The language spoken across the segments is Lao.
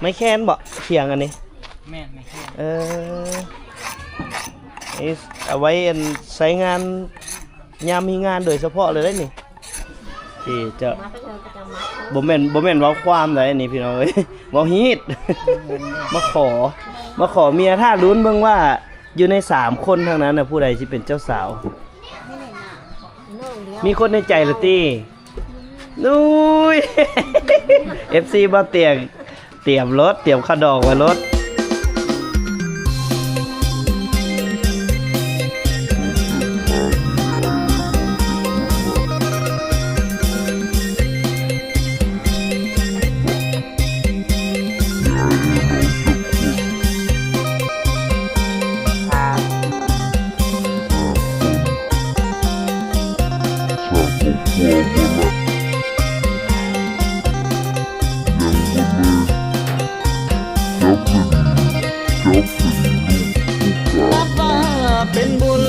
ໄມ້ແຄນບໍ? ສຽງອັນນີ້ ແມ່ນ ໄມ້ແຄນ. ເອີ ນີ້ເອົາໄວ້ອັນໃຊ້ງານ ຍາມມີງານໂດຍສະເພາະເລີຍເດ້ນີ້ ທີ່ຈະ ບໍ່ແມ່ນ ບໍ່ແມ່ນເວົ້າຄວາມໃດນີ້ພີ່ນ້ອງເອີຍ ເວົ້າຮີດ ມາຂໍ ມາຂໍເມຍ. ຖ້າລຸ້ນເບິ່ງວ່າຢູ່ໃນສາມຄົນທາງນັ້ນນະ ຜູ້ໃດຊິເປັນເຈົ້າສາວ? ມີຄົນໃນໃຈລະຕິ? ນຸ້ຍ ເອັຟຊີ ບໍ່ຕຽງ ຕຽມໂລດ ຕຽມຂະດອງໄວ້ໂລດ. ນັບວ່າເປັນບຸນ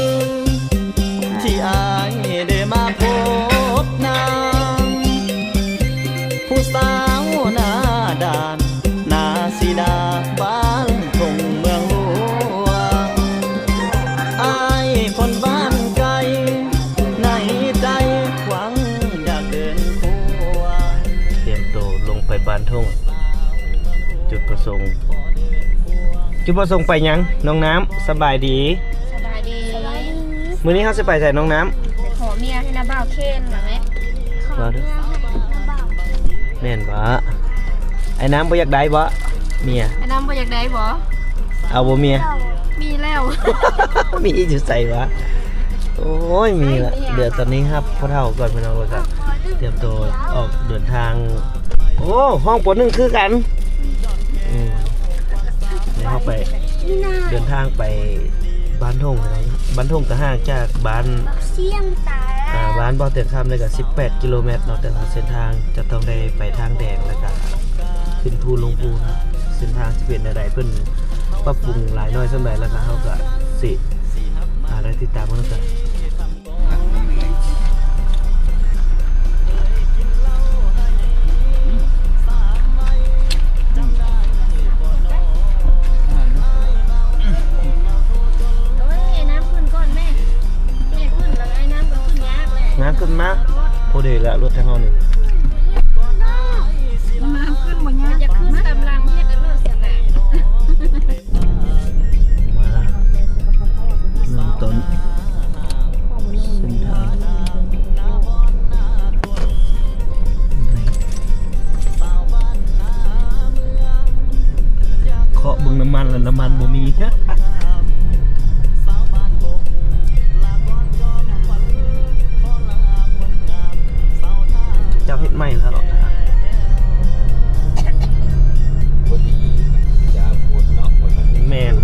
ທີ່ອ້າຍໄດ້ມາພົບນາງ ຜູ້ສາວໜ້າດ່ານ ໜ້າສີດາ ບ້ານທົ່ງເມືອງຫຼວງ. ອ້າຍຄົນບ້ານໄກ ໃນໃຈຫວັງຢາກເດີນຄວງ. ຕຽມໂຕລົງໄປບ້ານທົ່ງ. ຈຸດປະສົງ ຈຸດປະສົງໄປຫຍັງ? ນ້ອງນ້ຳ ສະບາຍດີ. ສະບາຍດີ. ມື້ນີ້ເຮົາຊິໄປໃສນ້ອງນ້ຳ? ໄປຂໍເມຍໃຫ້ນາບ່າວເຄນນະແມ່. ຂໍເມຍໃຫ້ນາບ່າວ. ແມ່ນບໍ່? ອ້າຍນ້ຳບໍ່ຢາກໄດ້ບໍ່ເມຍ? ອ້າຍນ້ຳບໍ່ຢາກໄດ້ບໍ່? ເອົາບໍ່ເມຍ? ມີແລ້ວ. ມີຢູ່ໃສວະ? ໂອ້ຍ ມີລະ. ເດີ ຕອນນີ້ຮັບພໍ່ເຖົ້າກ່ອນພີ່ນ້ອງ ແລ້ວກະຕຽມໂຕອອກເດີນທາງ. ໂອ້ ຫ້ອງ ປໍໜຶ່ງ ຄືກັນ. ອືມ ດຽວເຮົາໄປ ເດີນທາງໄປບ້ານທົ່ງ. ບ້ານທົ່ງກະຫ່າງຈາກບ້ານ ອາ ບ້ານບໍ່ຕຽງຄຳໄດ້ກະສິບແປດກິໂລແມັດເນາະ, ແຕ່ວ່າເສັ້ນທາງຈະຕ້ອງໄດ້ໄປທາງແດງ ແລ້ວກະຂຶ້ນພູລົງພູເນາະ. ເສັ້ນທາງຊິເປັນແນວໃດ ເພິ່ນປັບປຸງຫຼາຍໜ້ອຍສ່ຳໃດ ແລ້ວກະເຮົາກະຊິ ອາ ໄດ້ຕິດຕາມເບິ່ງນຳກັນ. ນ້ຳຂຶ້ນມາ ພໍດີແລ້ວ ລົດທາງເຮົານີ້. ນ້ຳຂຶ້ນບໍ່ຍາກ ຢາກຂຶ້ນຕາມຫຼັງເຮັດເລີດຊັ້ນນະ. ມາເລີ່ມຕົ້ນເສັ້ນທາງ ເຄາະເບິ່ງນ້ຳມັນ ແລ້ວນ້ຳມັນບໍ່ມີ. ເຈົ້າເຮັດໃໝ່ແລ້ວເນາະ ພໍດີ ຢາຝົນເນາະ. ແມ່ນ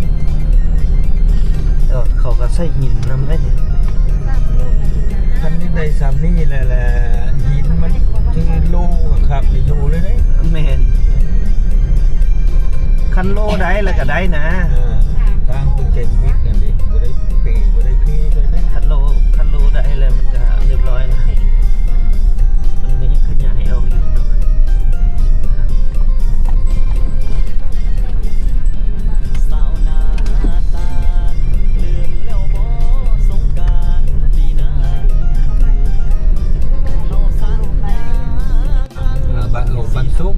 ແຕ່ວ່າເຂົາກະໃສ່ຫີນນຳໄດ໋ນີ້. ຄັນໄດ້ຊ່ຳນີ້ແຫຼະ ແລະຫີນມັນຖືໂລຄັກໆ ຢູ່ເລີຍເດ້. ແມ່ນ ຄັນໂລໄດ້ແລ້ວກະໄດ້ນະ. ເອີ ທາງເພິ່ນເກັບວິດນັ້ນເດ້ ບໍ່ໄດ້ເປ ບໍ່ໄດ້ເພເລີຍເດ້. ຄັນໂລ ຄັນໂລໄດ້ແລ້ວມັນກະຮຽບຮ້ອຍນະ. ເພິ່ນກະຍັງຂະຫຍາຍອອກຢູ່ເນາະ. ອ່າ ບ້ານ ໂອ້ ບ້ານສົງ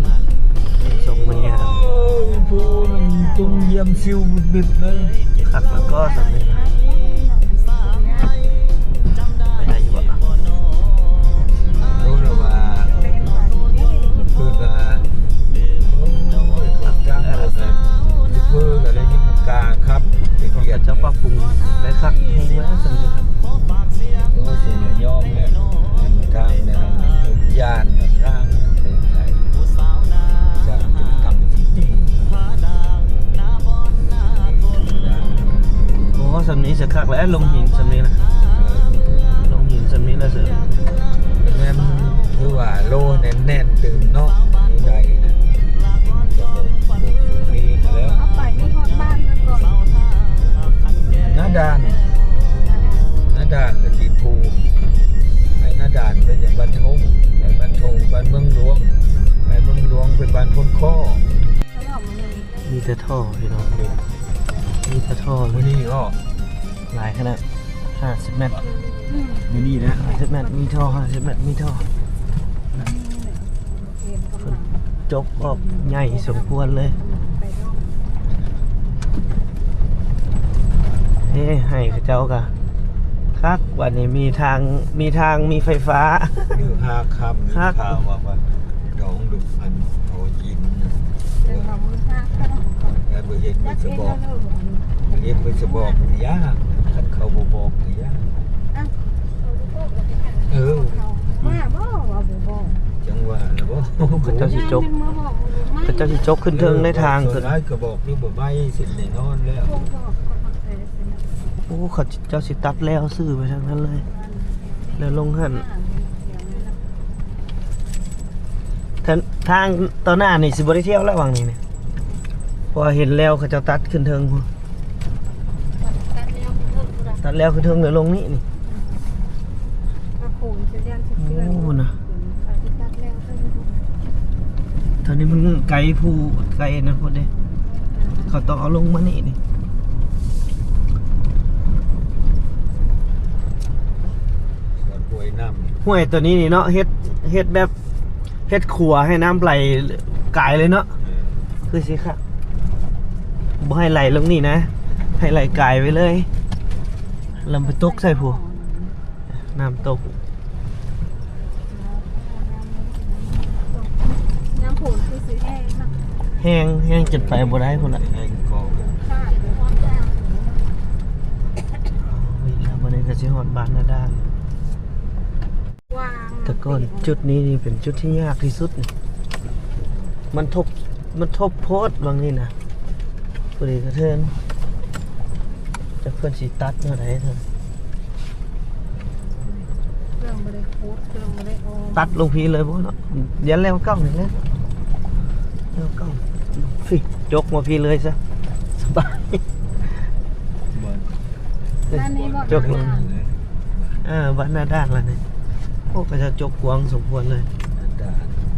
ສົງເມືອງ ໂອ້ຍ ພູນັ້ນ ຈຸ່ມຢ້ຽມຊິວບິດໆ ເລີຍ. ຄັກແລ້ວກໍສຳເລັດ ໄປໄດ້ຢູ່ບໍ່? ໂອ້ ແລ້ວວ່າ ຄືວ່າ ໂອ້ຍ ຄັກຈັງ ເພິ່ນກະໄດ້ຍິນກາຄັບ ເຂົາເຈົ້າປັບປຸງໄດ້ຄັກແຮງແລ້ວ ສຳເລັດ. ໂອ້ ຊິຍອມແລ້ວ ທາງນັ້ນ ຢ້ານທາງເປັນໄດ໋ ຈະເປັນກຳຊິຕິ. ໂອ້ ສ່ຳນີ້ສະຄັກແລ້ວ ລົງຫີນສ່ຳນີ້ນະ ລົງຫີນສ່ຳນີ້ລະເສີ ແມ່ນ ຖືວ່າໂລແໜ້ນໆ ຕື່ມເນາະ ມີໄດນະ ຈະບໍ່ ບໍ່ເພແລ້ວ. ເອົາໄປໃຫ້ຮອດບ້ານເລີຍກ່ອນ. ໜ້າດ່ານ ໜ້າດ່ານລະຕີນພູ ໄປໜ້າດ່ານໄປຫຍັງບ້ານທົ່ງ ໄປບ້ານທົ່ງ ບ້ານເມືອງຫຼວງ ໄປເມືອງຫຼວງໄປບ້ານໂພນຄໍ້. ແມັດມີທໍ່ ແມັດມີທໍ່ ຈົກອອກໃຫຍ່ສົມຄວນເລີຍ. ເອີ ໃຫ້ເຂົາເຈົ້າກະຄັກ ບາດນີ້ມີທາງ ມີທາງ ມີໄຟຟ້າ. ມື້ຫ້າຄ່ຳ ມີຂ່າວວ່າ ວ່າດອງລູກອັນໂອຈິນນະ ແຕ່ບໍ່ເຫັນເພິ່ນຈະບອກ ເຫັນເພິ່ນຈະບອກນີ້ຍາກ ຄັນເຂົາບໍ່ບອກນີ້ຍາກ. ເອີ ມາບໍ່ວ່າບໍ່ບອກ ຈັ່ງວ່າລະບໍ່ ເຂົາເຈົ້າຊິຈົກ ເຂົາເຈົ້າຊິຈົກຂຶ້ນເທິງໃນທາງ ສ່ວນຫຼາຍກະບອກຢູ່ບໍ່ໄໝ້ ເສັດແນ່ນອນແລ້ວ. ໂອ້ ເຂົາເຈົ້າຊິຕັດແລວຊື່ໄປທາງນັ້ນເລີຍ ແລ້ວລົງຫັ້ນ. ທາງ ທາງຕໍ່ໜ້ານີ້ຊິບໍ່ໄດ້ທ່ຽວແລ້ວຫວ່າງນີ້ນີ້ ເພາະວ່າເຫັນແລວເຂົາເຈົ້າຕັດຂຶ້ນເທິງພຸ້ນ ຕັດແລວຂຶ້ນເທິງພຸ້ນ ຕັດແລ້ວຂຶ້ນເທິງແລ້ວລົງນີ້ນີ້. ໂອ້ ພຸ້ນນະ ຕອນນີ້ມັນໄກພູ ໄກນັ້ນພຸ້ນເດ້ ເຂົາຕ້ອງເອົາລົງມານີ້ນີ້. ຫ້ວຍໂຕນີ້ນີ້ເນາະ ເຮັດ ເຮັດແບບ ເຮັດຂົວໃຫ້ນ້ຳໄຫຼກາຍເລີຍເນາະ ເອີ ຄືຊິຄັກ ບໍ່ໃຫ້ໄຫຼລົງນີ້ນະ ໃຫ້ໄຫຼກາຍໄປເລີຍ ແລ້ວໄປຕົກໃສ່ພຸ້ນ ນ້ຳຕົກ. ຍາມຝົນຄືຊິແຫ້ງເນາະ ແຫ້ງ ແຫ້ງຈົນໄປບໍ່ໄດ້ພຸ້ນລະ ແຫ້ງກໍຂາດເລີຍ. ໂອ້ຍ ແລ້ວບັດນີ້ກະຊິຮອດບ້ານນາດ້ານ. ແຕ່ກ່ອນຈຸດນີ້ນີ້ເປັນຈຸດທີ່ຍາກທີ່ສຸດ ມັນທົບ ມັນທົບໂພດບາງນີ້ນະ ພໍດີກະເທີນ ຈັກເພິ່ນຊິຕັດແນວໃດເທີນ ເຄື່ອງບໍ່ໄດ້ຂຸດ ເຄື່ອງບໍ່ໄດ້ອອກ ຕັດລົງພີ້ເລີຍບໍ່ເນາະ ຢ້ານແລ້ວເກົ່ານີ້ແຫຼະ ແລ້ວເກົ່າ ພີ້ ຈົກມາພີ້ເລີຍຊະ ສະບາຍ. ບ້ານນີ້ບໍ່ ຈົກ ເອີ ບ້ານນາດ້ານລະນີ້ ໂອ້ ເຂົາເຈົ້າຈົກກວ້າງສົມຄວນເລີຍ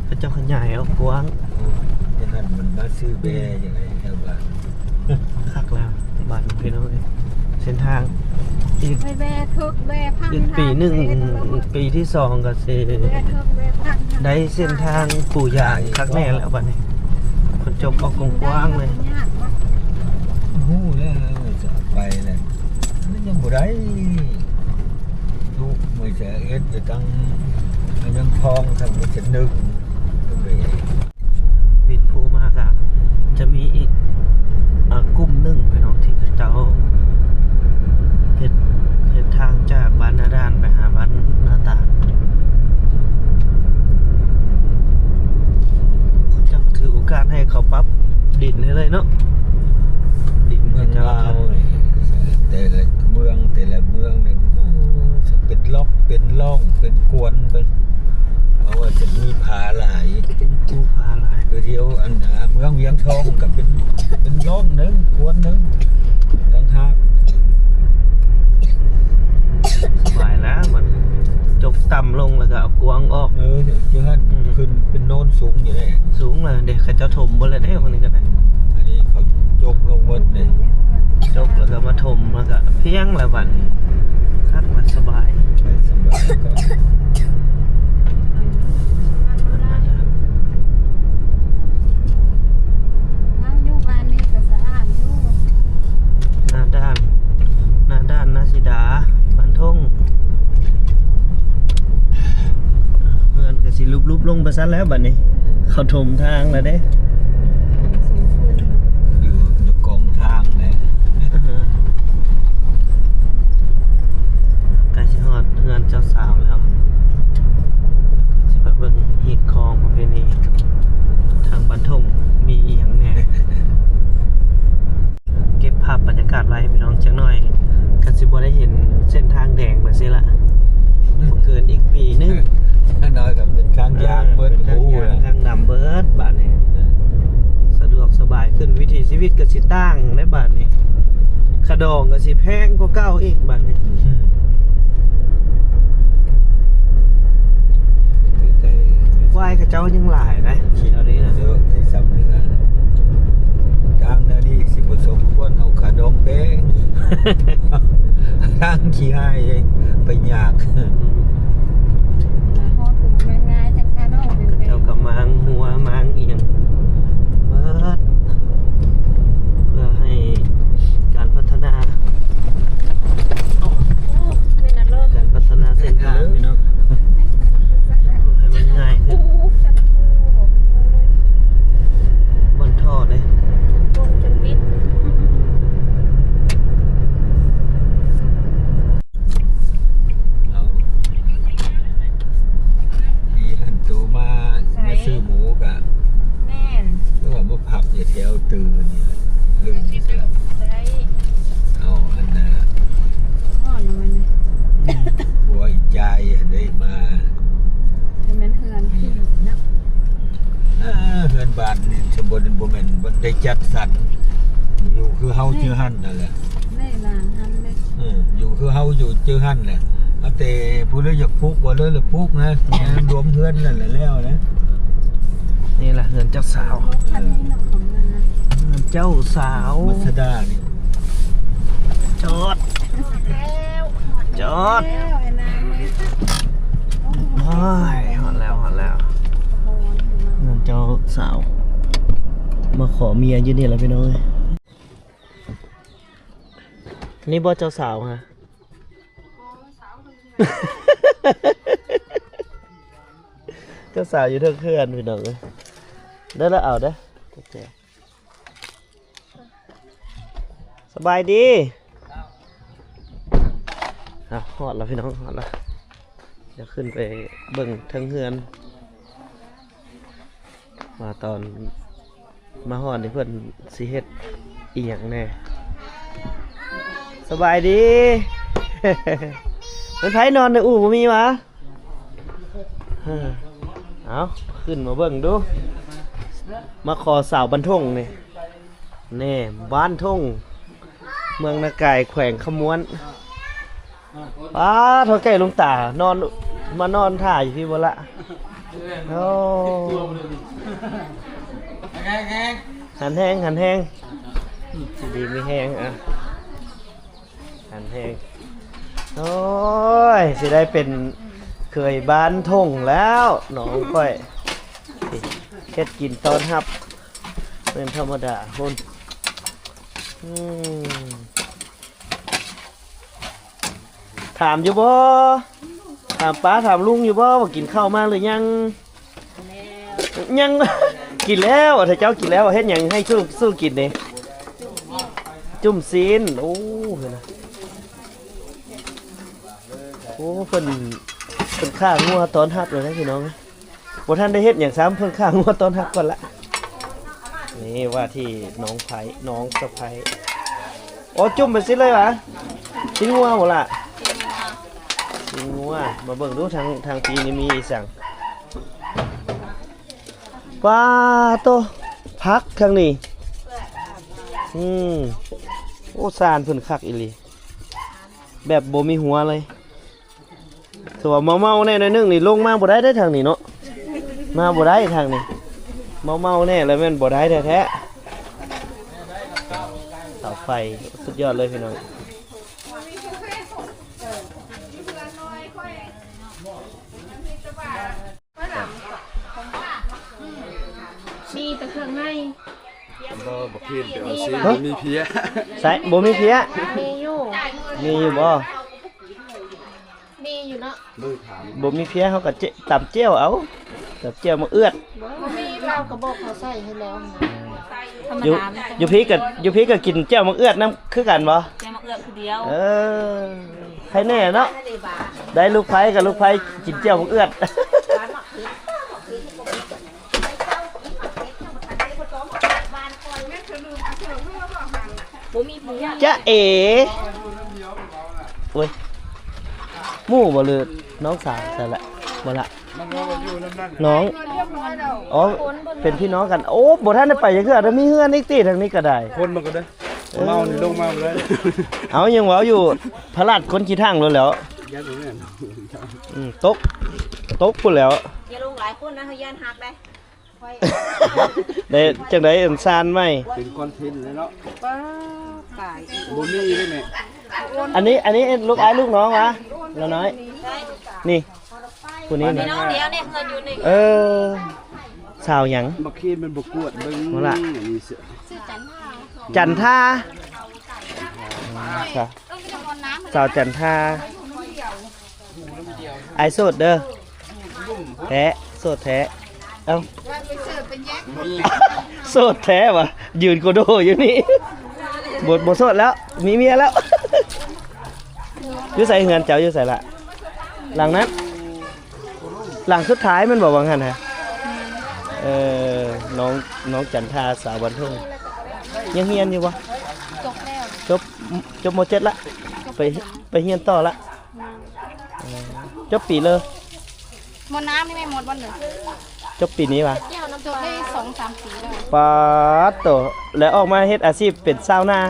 ເຂົາເຈົ້າຂະຫຍາຍອອກກວ້າງ. ເອີ ຈັ່ງນັ້ນມັນມາຊື້ແບຈັ່ງໃດແຖວບ້ານ ຄັກແລ້ວບ້ານພີ່ນ້ອງເອີຍ ເສັ້ນທາງອີກ ໄປແວ່ເຖິກແວ່ພັງ ອີກປີໜຶ່ງ ປີທີສອງກະຊິ ແວ່ເຖິກແວ່ພັງ ໄດ້ເສັ້ນທາງປູຢາງຄັກແນ່ແລ້ວບັດນີ້ ເພິ່ນຈົກອອກກວ້າງໆເລີຍ. ຮູ້ແລ້ວຈະໄປແລ້ວ ມັນຍັງບໍ່ໄດ້ ລູກມື້ຈະເອັດຢູ່ຕັ້ງ ຍັງທ້ອງທັງມື້ຈະໜຶ່ງ ວິດພູມາກະຈະມີອີກ ອາ ກຸ່ມໜຶ່ງພີ່ນ້ອງ ທີ່ເຂົາເຈົ້າເຮັດ ເຮັດທາງຈາກບ້ານນາດ້ານໄປຫາບ້ານນາຕານ ເຂົາເຈົ້າກະຖືໂອກາດໃຫ້ເຂົາປັບດິນໃຫ້ເລີຍເນາະ ດິນ ເມືອງລາວນີ້ ແຕ່ລະເມືອງ ແຕ່ລະເມືອງນີ້ ໂອ້ ເປັນລັອກ ເປັນລ່ອງ ເປັນກວນໄປ ເພາະວ່າຈະມີຜາຫຼາຍ ພູຜາຫຼາຍ ຄືດຽວອັນນາ ເມືອງວຽງທອງກະເປັນ ເປັນລ່ອງໜຶ່ງ ກວນໜຶ່ງ ຕ່າງຫາກ ສະບາຍແລ້ວ ມັນຈົກຕ່ຳລົງແລ້ວກະເອົາກວ້າງອອກ ເອີ ຢູ່ຫັ້ນ ອືມ ຂຶ້ນເປັນໂນນສູງຢູ່ເດ້ ສູງແລ້ວເດ້ ເຂົາເຈົ້າຖົມເບິດແລ້ວເດ້ ພວກນີ້ກະໄດ້ ອັນນີ້ເຂົາຈົກລົງເບິດເດ້ ຈົກແລ້ວກະມາຖົມ ແລ້ວກະພຽງແລ້ວບັດນີ້ ຄັກລະ ສະບາຍ ໄປສະບາຍກ່ອນ ຢູ່ບ້ານນີ້ກະສະອາດຢູ່ ນາດ້ານ ນາດ້ານ ນາສີດາ ບ້ານທົ່ງ ເຮືອນກະຊິຫຼຸບໆລົງໄປຊັ້ນແລ້ວບັດນີ້ ເຂົາຖົມທາງແລ້ວເດ້ ສູງຂຶ້ນ ຢູ່ ຢູ່ກອງທາງແຫຼະ ໃກ້ຊິຮອດເຮືອນເຈົ້າສາວແລ້ວ ຊິໄປເບິ່ງຮີດຄອງປະເພນີ ທາງບ້ານທົ່ງມີອີ່ຫຍັງແນ່. ເກັບພາບບັນຍາກາດໄວ້ພີ່ນ້ອງ ຈັກໜ້ອຍກະຊິບໍ່ໄດ້ເຫັນເສັ້ນທາງແດງແບບຊີ້ລະ ບໍ່ເກີນອີກປີໜຶ່ງ ຢ່າງໜ້ອຍກະເປັນທາງຍາງເບິດ ເອີ ເປັນທາງຍາງ ທາງດຳເບິດບາດນີ້ ສະດວກສະບາຍຂຶ້ນ ວິຖີຊີວິດກະຊິຕ່າງໃນບາດນີ້ ຄ່າດອງກະຊິແພງກວ່າເກົ່າອີກບາດນີ້ ອືມ ຄວາຍເຂົາເຈົ້າຍັງຫຼາຍນະ ແຖວນີ້ນະ ເອີ ແຕ່ຊ່ຳເຫຼືອ ທາງແນວນີ້ຊິບໍ່ສົມຄວນເອົາຄ່າດອງແພງ ທາງຂີ້ຮ້າຍໄປຍາກ ອືມ. ບ້ານນີ້ ສະບົນບໍ່ແມ່ນໄດ້ຈັດສັນ ຢູ່ຄືເຮົາ ແມ່ນ ຈື່ຫັ້ນນັ້ນແຫຼະ ແມ່ນ ຢູ່ຄືເຮົາຢູ່ຈື່ຫັ້ນແຫຼະ. ເອົາແຕ່ຜູ້ໃດຢາກປູກ ວ່າເລີຍລະປູກນະ ລວມເຮືອນນັ້ນແຫຼະ ແລ້ວນະ. ນີ້ລະເຮືອນເຈົ້າສາວ ເຮືອນເຈົ້າສາວ ມັດສະດານີ້ ຈອດ ຈອດ ໂອ້ຍ ຮອດແລ້ວ ຮອດແລ້ວ ເຮືອນເຈົ້າສາວ ມາຂໍເມຍຢູ່ນີ້ລະພີ່ນ້ອງເອີຍ. ນີ້ບໍ່ເຈົ້າສາວຮະ? ເຈົ້າສາວຢູ່ເທິງເຮືອນພີ່ນ້ອງເອີຍ. ໄດ້ລະເອົາເດີ້. ສະບາຍດີ. ອ່ະ ຮອດແລ້ວພີ່ນ້ອງ ຮອດແລ້ວ. ດຽວຂຶ້ນໄປເບິ່ງເທິງເຮືອນ ວ່າຕອນມາຮອດນີ້ເພິ່ນຊິເຮັດອີ່ຫຍັງແດ່. ສະບາຍດີ. ເປັນໃຜນອນໃນອູ່ບໍ່ມີຫວາ? ເອີ ເອົາ ຂຶ້ນມາເບິ່ງດູ. ມາຂໍສາວບ້ານທົ່ງນີ້ ແນ່ ບ້ານທົ່ງ ເມືອງນາກາຍ ແຂວງຄຳມ່ວນ. ປ້າ ເຖົ້າແກ່ລຸງຕາ ນອນ ມານອນຖ້າຢູ່ພີ້ບໍ່ລະ? ໂອ້ ຫັນແຮງ ຫັນແຮງ ຢູ່ດີມີແຮງ ອ່ະ ຫັນແຮງ. ໂອ້ຍ ຊິໄດ້ເປັນເຂີຍບ້ານທົ່ງແລ້ວ ນ້ອງຂ້ອຍ ເຮັດກິນຕ້ອນຮັບ ແມ່ນທຳມະດາພຸ້ນ. ອືມ ຖາມຢູ່ບໍ່? ຖາມປ້າຖາມລຸງຢູ່ບໍ່ ວ່າກິນເຂົ້າມາຫຼືຍັງ? ຍັງ ກິນແລ້ວ. ຖ້າເຈົ້າກິນແລ້ວ ເຮັດຫຍັງໃຫ້ສູ້ ສູ້ກິນນີ້? ຈຸ້ມຊີ້ນ. ໂອ້ ເຫັນນະ ໂອ້ ເພິ່ນ ເພິ່ນຂ້າງົວຕ້ອນຮັບເລີຍນະພີ່ນ້ອງ. ບໍ່ທັນໄດ້ເຮັດຫຍັງຊ້ຳ ເພິ່ນຂ້າງົວຕ້ອນຮັບກ່ອນລະ. ນີ້ວ່າທີ່ນ້ອງໃພ້ ນ້ອງສະໃພ້. ໂອ້ ຈຸ້ມເປັນຊີ້ນເລີຍຫວາ? ຊີ້ນງົວບໍ່ລະ? ຊີ້ນງົວ. ມາເບິ່ງດູ ທາງ ທາງປີນີ້ມີອີ່ສັງ. ປ້າໂຕ ຜັກທາງນີ້. ອືມ ໂອ້ ຊານເພິ່ນຄັກອີ່ຫຼີ ແບບບໍ່ມີຫົວເລີຍ. ຖືວ່າເມົາໆແດ່ໜ້ອຍໜຶ່ງນີ້ ລົງມາບໍ່ໄດ້ເດ້ທາງນີ້ເນາະ ມາບໍ່ໄດ້ທາງນີ້ ເມົາໆແດ່ແລ້ວແມ່ນບໍ່ໄດ້ແທ້ໆ. ເສົາໄຟສຸດຍອດເລີຍພີ່ນ້ອງ. ມີແຕ່ເຄື່ອງໃນ ບໍ່ ບໍ່ເຫັນ ແຕ່ວ່າຊິບໍ່ມີເພຍ. ໃສ ບໍ່ມີເພຍ? ມີຢູ່ ມີຢູ່ບໍ່? ມີຢູ່ເນາະ ບໍ່ມີເພຍ ເຮົາກໍຕຳແຈ່ວເອົາ ຕຳແຈ່ວໝາກເອືອດ. ບໍ່ມີ ລາວກໍບອກເຂົາໃສ່ໃຫ້ແລ້ວ. ຢູ່ ຢູ່ພີ້ກໍ ຢູ່ພີ້ກໍກິນແຈ່ວໝາກເອືອດນຳຄືກັນບໍ່? ແຈ່ວໝາກເອືອດຜູ້ດຽວ. ເອີ ໃຄແນ່ເນາະ ໄດ້ລູກໃພ້ກັບລູກໃພ້ກິນແຈ່ວໝາກເອືອດ. ບໍ່ມີຜູ້ໃຫຍ່ ຈ໊ະເອ. ໂອ້ຍ ໝູ່ບໍ່ ຫຼືນ້ອງສາວ? ໃສ່ລະ ບໍ່ລະ ນ້ອງ ອໍ ເປັນພີ່ນ້ອງກັນ. ໂອ້ ບໍ່ທັນໄດ້ໄປຈັກເທື່ອ ແຕ່ມີເຮືອນອີກຕິ ທາງນີ້ກໍໄດ້. ຄົນມັນກໍໄດ້ ເມົານີ້ລົງມາບໍ່ໄດ້. ເອົາ ຍັງເວົ້າຢູ່ ພະລາດຄົນຂີ້ຖັງໂລດແລ້ວ. ອືມ ຕົກ ຕົກພຸ້ນແລ້ວ. ຢ່າລົງຫຼາຍຄົນນະ ເຮົາຢ້ານຫັກໄດ໋. ໄດ້ຈັ່ງໃດ ອັນຊານໃໝ່ ເປັນຄອນເທັນເລີຍເນາະ. ປ້າ ຕາຍ ບໍ່ມີເດ້ແມ່. ອັນນີ້ ອັນນີ້ລູກອ້າຍລູກນ້ອງຫວາ? ລາວນ້ອຍ ນີ້ ຜູ້ນີ້ ມີນ້ອງດຽວນີ້ ເຮືອນຢູ່ນີ້. ເອີ ສາວຫຍັງ? ບັກຄີນມັນບໍ່ກວດເບິ່ງ ບໍ່ລະ ອັນນີ້ຊື່ ຈັນທາ ຈັນທາ. ສາວຈັນທາ. ອ້າຍໂສດເດີ ແທ້ ໂສດແທ້. ເອົ້າ ໂສດແທ້ຫວາ ຢືນໂກໂດຢູ່ນີ້. ບໍ່ ບໍ່ໂສດແລ້ວ ມີເມຍແລ້ວ. ຢູ່ໃສເຮືອນເຈົ້າ ຢູ່ໃສລະ? ຫຼັງນັ້ນ ຫຼັງສຸດທ້າຍແມ່ນບໍ່ ຫວ່າງຫັ້ນຫະ? ເອີ ນ້ອງ ນ້ອງຈັນທາ ສາວບ້ານທົ່ງ ຍັງຮຽນຢູ່ບໍ່? ຈົບແລ້ວ. ຈົບ ຈົບ ມໍເຈັດ ລະ ໄປ ໄປຮຽນຕໍ່ລະ. ແມ່ນ ເອີ ຈົບປີເລີ? ໝົດນ້ຳນີ້ແມ່ ໝົດບໍ່ນີ້? ຈົບປີນີ້ຫວາ? ແຈ່ວນ້ຳ ຈົບໄດ້ສອງສາມປີແລ້ວ. ປາດໂຕ ແລ້ວອອກມາເຮັດອາຊີບເປັນຊາວນາ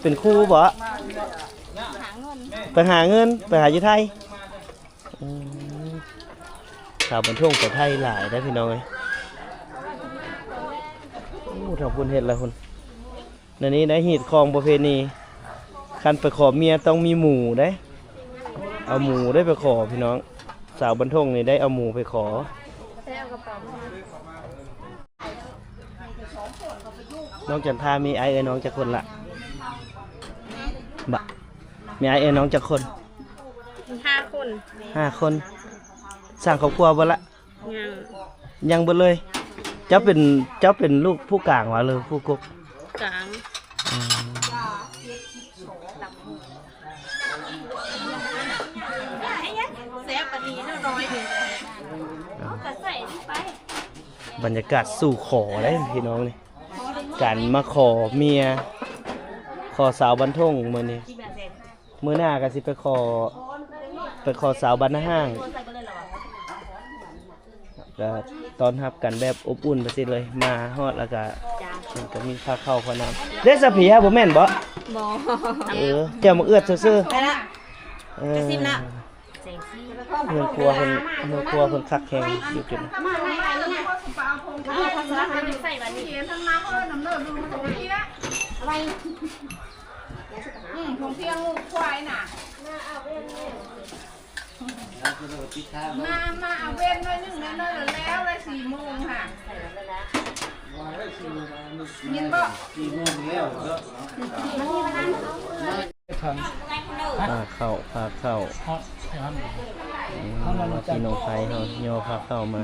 ເປັນຄູບໍ? ຫາເງິນ ໄປຫາເງິນ ໄປຫາຢູ່ໄທ. ອືມ ຊາວບ້ານທົ່ງໄປໄທຫຼາຍເດ້ພີ່ນ້ອງເອີຍ. ໂອ້ ທາງພຸ້ນເຮັດແລ້ວພຸ້ນ. ແນວນີ້ໄດ້ຮີດຄອງປະເພນີ ຄັນໄປຂໍເມຍຕ້ອງມີໝູເດ້ ເອົາໝູໄດ້ໄປຂໍພີ່ນ້ອງ. ສາວບ້ານທົ່ງນີ້ໄດ້ເອົາໝູໄປຂໍ. ນ້ອງຈັນທາມີອ້າຍເອື້ອຍນ້ອງຈັກຄົນລະ? ບະ ມີອ້າຍເອື້ອຍນ້ອງຈັກຄົນ? ມີຫ້າຄົນ. ຫ້າຄົນ. ສ້າງຄອບຄົວເບິດລະ? ຍັງ. ຍັງເບິດເລີຍ. ເຈົ້າເປັນ ເຈົ້າເປັນລູກຜູ້ກາງຫວາ ຫຼືຜູ້ກົກ? ກາງ. ອືມ ແຊບປານນີ້ນ້ອຍ. ເອົາ ເອົາກະໃສ່ນີ້ໄປ. ບັນຍາກາດສູ່ຂໍເດ້ພີ່ນ້ອງນີ້ ການມາຂໍເມຍ ຂໍສາວບ້ານທົ່ງມື້ນີ້. ມື້ໜ້າກໍຊິໄປຂໍ ໄປຂໍສາວບ້ານນາຮ້າງ ກໍຕ້ອນຮັບກັນແບບອົບອຸ່ນໄປຊີ້ເລີຍ. ມາຮອດແລ້ວກໍ ມັນກໍມີພາເຂົ້າພານ້ຳເດ້. ສະເພຍບໍ່ແມ່ນບໍ? ບໍ່. ເອີ ແຈ່ວໝາກເອືອດຊື່ໆ. ໄປລະ ເອີ ຈະຊິມລະ. ເຮືອນຄົວເພິ່ນ ເຮືອນຄົວເພິ່ນຄັກແຮງຢູ່ຈຸດນີ້. ອືມ ຜົງເພຍງ ງູຄວາຍນະ. ມາ ມາເອົາເວັນໜ້ອຍໜຶ່ງ ໜ້ອຍໆ ແລ້ວ ແລ້ວສີ່ໂມງຫາ ຍິນບໍ່? ສີ່ໂມງແລ້ວເນາະ. ພາເຂົ້າ ພາເຂົ້າ. ອືມ ມາທີ່ນ້ອງໄພເຮົາ ຍໍພາເຂົ້າມາ.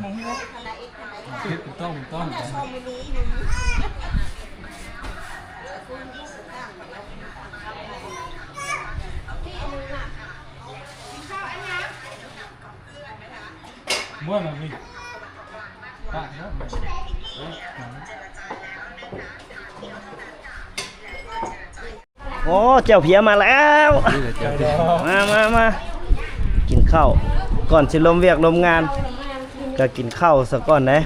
ຖືກຕ້ອງ ຖືກຕ້ອງ. ບໍ່ນະນີ້ ປະເນາະ. ໂອ້ ແຈ່ວເພຍມາແລ້ວ. ນີ້ແຫຼະແຈ່ວເພຍ. ມາ ມາ ມາ ກິນເຂົ້າກ່ອນຊິລົມວຽກລົມງານ ກໍກິນເຂົ້າສາກ່ອນເດ້.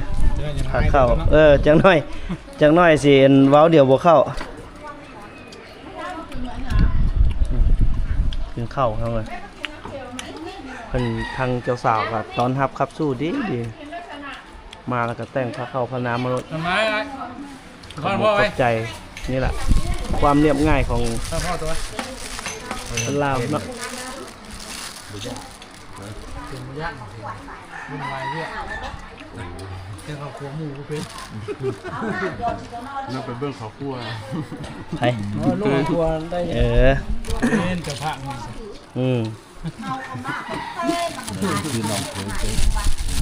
ພາເຂົ້າ ເອີ ຈັກໜ້ອຍ ຈັກໜ້ອຍຊິເວົ້າດຽວບໍ່ເຂົ້າ. ກິນເຂົ້າເຮົາເລີຍ. ເພິ່ນ ທາງເຈົ້າສາວກໍຕ້ອນຮັບຂັບສູ້ດີໆ ມາແລ້ວກໍແຕ່ງພາເຂົ້າພານ້ຳມາໂລດ. ຂອບໃຈ. ນີ້ລະຄວາມລຽບງ່າຍຂອງຄົນລາວເນາະ. ເປັນບໍ່ຍາກ ຫຍຸ້ງຫຼາຍວຽກ ແຕ່ເຂົ້າຄົວໝູ່ບໍ່ເປັນ. ນຳໄປເບິ່ງເຂົ້າຄົວ ໃຜ? ເອີ ເບິ່ງເຂົ້າຄົວໄດ້. ເອີ ເປັນເຈົ້າພາກ. ອືມ ຄືນ້ອງເຄີຍ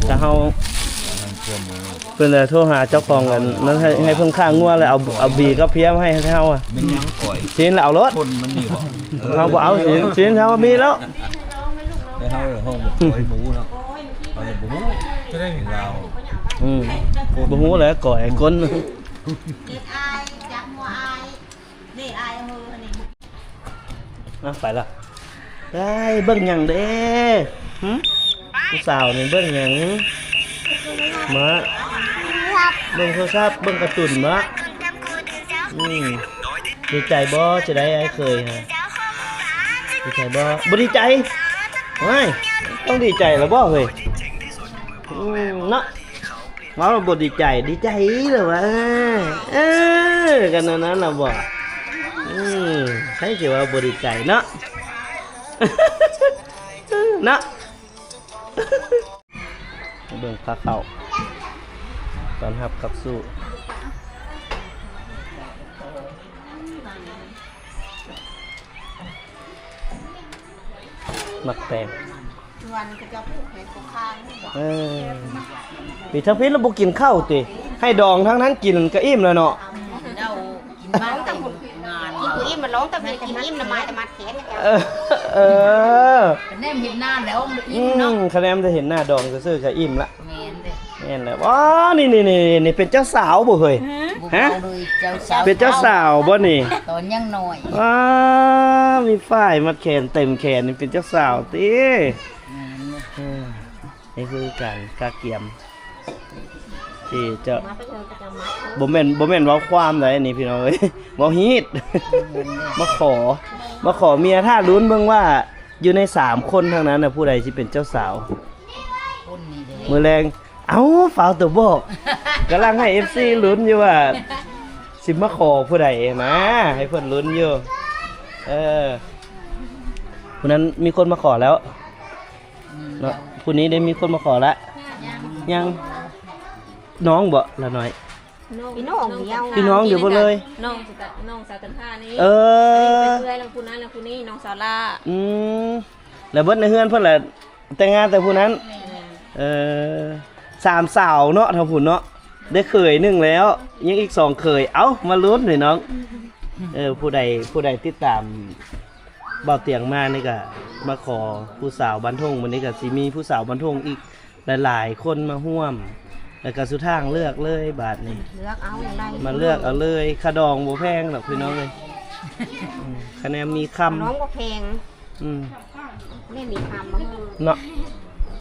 ຖ້າເຮົາ ເພິ່ນລະໂທຫາເຈົ້າຂອງອັນນັ້ນ ໃຫ້ ໃຫ້ເພິ່ນຂ້າງົວ ແລ້ວເອົາ ເອົາບີກັບເພຍມາໃຫ້ເຮົາອະ. ຊີ້ນລະເອົາໂລດ ຄົນມັນມີບໍ່? ເຮົາບໍ່ເອົາ ຊີ້ນ ຊີ້ນເຮົາມີແລ້ວ. ແຕ່ເຮົາ ເຮົາບໍ່ຄ່ອຍຮູ້ເນາະ ເຮົາບໍ່ຮູ້ ຈະໄດ້ລາວ. ອືມ ບໍ່ຮູ້ແຫຼະ ກໍໄອ້ຄົນ ເຮັດອາຍ ຈັບຫົວອາຍ ນີ້ອາຍເຮີຫັ້ນນີ້. ອ່ະ ໄປລະ. ໄດ້ ເບິ່ງຫຍັງເດ້? ຫຶ? ຜູ້ສາວນີ້ເບິ່ງຫຍັງ? ມາ ເບິ່ງໂທລະສັບ ເບິ່ງກາຕູນມາ. ອືມ ດີໃຈບໍ່? ຈະໄດ້ອ້າຍເຂີຍຫະ ດີໃຈບໍ່? ບໍ່ດີໃຈ? ໂອ້ຍ ຕ້ອງດີໃຈລະບໍ່ເຮີ້ຍ? ອືມ ເນາະ ເວົ້າບໍ່ດີໃຈ ດີໃຈລະວ່າ. ເອີ ກັນນັ້ນລະບໍ່? ອືມ ໃຜຊິວ່າບໍ່ດີໃຈເນາະ ເນາະ. ເບິ່ງພາເຂົ້າ ຕ້ອນຮັບຂັບສູ້ ໝາກແຕງ ສວນເຂົາເຈົ້າປູກໃຫ້ຜູ້ຄ້າງນີ້ບໍ? ເອີ ປີທາງພີ້ລະບໍ່ກິນເຂົ້າຕິ ໃຫ້ດອງທາງນັ້ນກິນກະອີ່ມແລ້ວເນາະ. ເຈົ້າກິນມາແຕ່ງານ ກິນບໍ່ອີ່ມ ມັນລອງແຕ່ເວຍກິນອີ່ມລະມາແຕ່ມັດແຂນ. ເອີ ເອີ ກະແນມເຫັນໜ້າແລ້ວ ອືມ ກະແນມແຕ່ເຫັນໜ້າດອງຊື່ໆ ກະອີ່ມລະ. ແມ່ນເດ້ ແມ່ນແລ້ວ. ອໍ ນີ້ໆໆ ນີ້ເປັນເຈົ້າສາວບໍ່ເຮີ້ຍ? ຮະ ເປັນເຈົ້າສາວບໍ່ນີ້? ຕອນຍັງນ້ອຍ ອໍ ມີຝ້າຍມັດແຂນເຕັມແຂນ ນີ້ເປັນເຈົ້າສາວຕິ? ແມ່ນເດ້. ເອີ ນີ້ຄືການກະກຽມ ທີ່ຈະ ມາໄປເອີ ກະຈະມາ ບໍ່ແມ່ນ ບໍ່ແມ່ນເວົ້າຄວາມໃດນີ້ພີ່ນ້ອງເອີຍ ເວົ້າຮີດ ມາຂໍ ມາຂໍເມຍ. ຖ້າລຸ້ນເບິ່ງວ່າຢູ່ໃນສາມຄົນທັງນັ້ນນະ ຜູ້ໃດຊິເປັນເຈົ້າສາວ ຄົນນີ້ເດ້ ມື້ແລງ. ເອົ້າ ຟ້າວແຕ່ບອກ ກຳລັງໃຫ້ເອັຟຊີລຸ້ນຢູ່ວ່າ ຊິມາຂໍຜູ້ໃດນະ ໃຫ້ເພິ່ນລຸ້ນຢູ່. ເອີ ຜູ້ນັ້ນມີຄົນມາຂໍແລ້ວ ອືມ ເນາະ ຜູ້ນີ້ໄດ້ມີຄົນມາຂໍລະ ຍັງ ຍັງ ນ້ອງບໍ່ລະນ້ອຍ? ນ້ອງ ພີ່ນ້ອງດຽວ ພີ່ນ້ອງດຽວເບິດເລີຍ ນ້ອງ ນ້ອງສາວຈັນທານີ້. ເອີ ອັນນີ້ເປັນເອື້ອຍລະຜູ້ນັ້ນລະຜູ້ນີ້ ນ້ອງສາວຫຼ້າ. ອືມ ແລ້ວເບິດໃນເຮືອນເພິ່ນລະ ແຕ່ງງານແຕ່ຜູ້ນັ້ນ. ແມ່ນ ເອີ ສາມສາວເນາະ ທາງພຸ້ນເນາະ ໄດ້ເຂີຍໜຶ່ງແລ້ວ ຍັງອີກສອງເຂີຍ. ເອົ້າ ມາລຸ້ນພີ່ນ້ອງ ເອີ ຜູ້ໃດ ຜູ້ໃດຕິດຕາມບ່າວຕຽງມານີ້ກະມາຂໍຜູ້ສາວບ້ານທົ່ງ. ມື້ນີ້ກະຊິມີຜູ້ສາວບ້ານທົ່ງອີກຫຼາຍໆຄົນມາຮ່ວມ ແລ້ວກະສຸທາງເລືອກເລີຍບາດນີ້ ເລືອກເອົາ ມາເລືອກເອົາເລີຍ. ຄ່າດອງບໍ່ແພງດອກພີ່ນ້ອງເອີຍ ອືມ ຄະແນນມີຄຳ ຄ່າດອງບໍ່ແພງ. ອືມ ແມ່ນມີຄຳມາເນາະ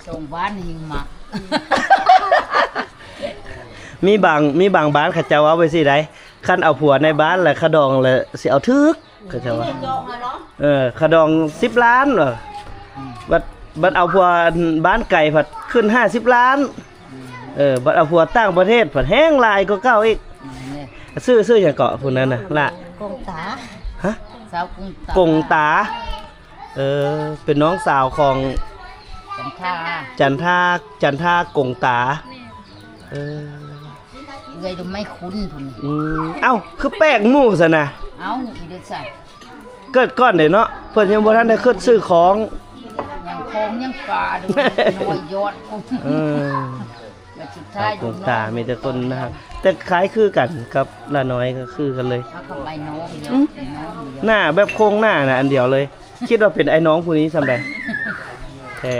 ສອງບ້ານຫິງໝາກ. ມີບາງ ມີບາງບ້ານເຂົາເຈົ້າເວົ້າໄປຊີ້ໃດ໋ ຄັນເອົາຜົວໃນບ້ານລະຄ່າດອງລະຊິເອົາຖືກ ເຂົາເຈົ້າວ່າ. ເອີ ຄ່າດອງສິບລ້ານວ່າ ອືມ ບັດ ບັດເອົາຜົວບ້ານໄກພັດຂຶ້ນຫ້າສິບລ້ານ. ອືມ ເອີ ບັດເອົາຜົວຕ່າງປະເທດພັດແຮງຫຼາຍກວ່າເກົ່າອີກ. ອືມ ຊື່ ຊື່ຫຍັງເກາະຜູ້ນັ້ນນະ ລະ? ກົງຕາ. ຮະ? ສາວກົງຕາ ກົງຕາ. ເອີ ເປັນນ້ອງສາວຂອງ ຈັນທາ ຈັນທາ ຈັນທາກົງຕາ. ແມ່ນ ເອີ ເອື້ອຍດອກໄມ້ຄຸນພຸ້ນ. ອືມ ເອົ້າ ຄືແປກໝູ່ຊັ້ນນະ? ເອົ້າ ອີເດຊະ ເກີດກ່ອນເດ້ເນາະ ເພິ່ນຍັງບໍ່ທັນໄດ້ຄິດຊື້ຂອງ ຍັງຂອງຍັງປາ ນ້ອຍຍອດ. ເອີ ສຸດທ້າຍ ສາວກົງຕາມີແຕ່ຄົນນະຮັກ ແຕ່ຄ້າຍຄືກັນກັບລານ້ອຍ ກໍຄືກັນເລີຍ. ເອົາກັບໄອ້ນ້ອງ ອືມ ໄອ້ນ້ອງ ໜ້າແບບໂຄງໜ້ານະອັນດຽວເລີຍ ຄິດວ່າເປັນໄອ້ນ້ອງຜູ້ນີ້ຊ່ຳໃດ ແທ້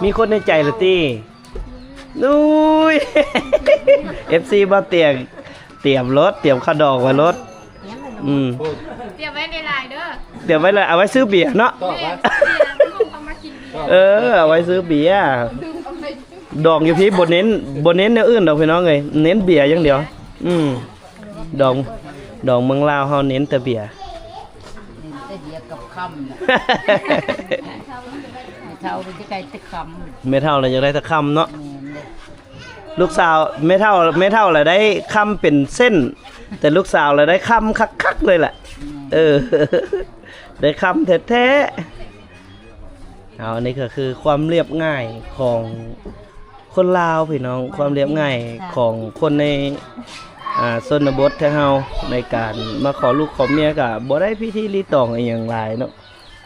ມີຄົນໃນໃຈລະຕິ? ອຸ້ຍ ເອັຟຊີ ບ່າວຕຽງ ຕຽມໂລດ ຕຽມຄ່າດອງໄວ້ໂລດ. ອືມ ຕຽມໄວ້ຫຼາຍໆເດີ ຕຽມໄວ້ລະ ເອົາໄວ້ຊື້ເບຍເນາະ. ແມ່ນ ເອີ ເອົາໄວ້ຊື້ເບຍ. ດອງຢູ່ພີ້ບໍ່ເນັ້ນ ບໍ່ເນັ້ນແນວອື່ນດອກພີ່ນ້ອງເອີຍ ເນັ້ນເບຍຢ່າງດຽວ. ອືມ ດອງ ດອງເມືອງລາວເຮົາເນັ້ນແຕ່ເບຍ ເນັ້ນແຕ່ເບຍກັບຄຳນະ. ແມ່ເຖົ້າລະຢາກໄດ້ແຕ່ຄຳ ແມ່ເຖົ້າລະຢາກໄດ້ແຕ່ຄຳເນາະ. ແມ່ນເດ້ ລູກສາວແມ່ເຖົ້າ ແມ່ເຖົ້າລະໄດ້ຄຳເປັນເສັ້ນ ແຕ່ລູກສາວລະໄດ້ຄຳຄັກໆເລີຍແຫຼະ. ແມ່ນ ເອີ ໄດ້ຄຳແທ້ໆ. ເອົາ ອັນນີ້ກໍຄືຄວາມລຽບງ່າຍຂອງຄົນລາວພີ່ນ້ອງ ຄວາມລຽບງ່າຍຂອງຄົນໃນ ອ່າ ຊົນນະບົດແທ້ເຮົາ ໃນການມາຂໍລູກຂໍເມຍກໍບໍ່ໄດ້ພິທີລີຕອງອີ່ຫຍັງຫຼາຍເນາະ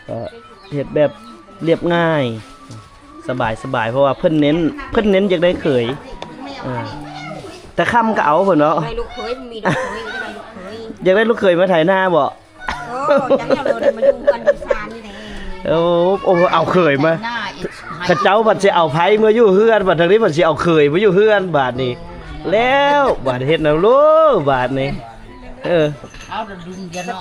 ກໍເຮັດແບບລຽບງ່າຍ ສະບາຍໆ ເພາະວ່າເພິ່ນເນັ້ນ ເພິ່ນເນັ້ນຢາກໄດ້ເຂີຍ. ເອີ ແຕ່ຄຳກໍເອົາເພິ່ນເນາະ ໄດ້ລູກເຂີຍ ມີລູກເຂີຍ ຢາກໄດ້ລູກເຂີຍ ຢາກໄດ້ລູກເຂີຍມາໄຖນາບໍ? ໂອ້ ຈັກແນວໂລດ ມາຢູ່ເຮືອນຢູ່ຊານນີ້ແຫຼະ. ໂອ້ ໂອ້ ເອົາເຂີຍມາ ເຂົາເຈົ້າບັດຊິເອົາໃຜມາຢູ່ເຮືອນ ບັດທາງນີ້ບັດຊິເອົາເຂີຍມາຢູ່ເຮືອນ ບາດນີ້ແລ້ວ ບາດເຮັດແນວໂລດ ບາດນີ້. ເອີ ເອົາ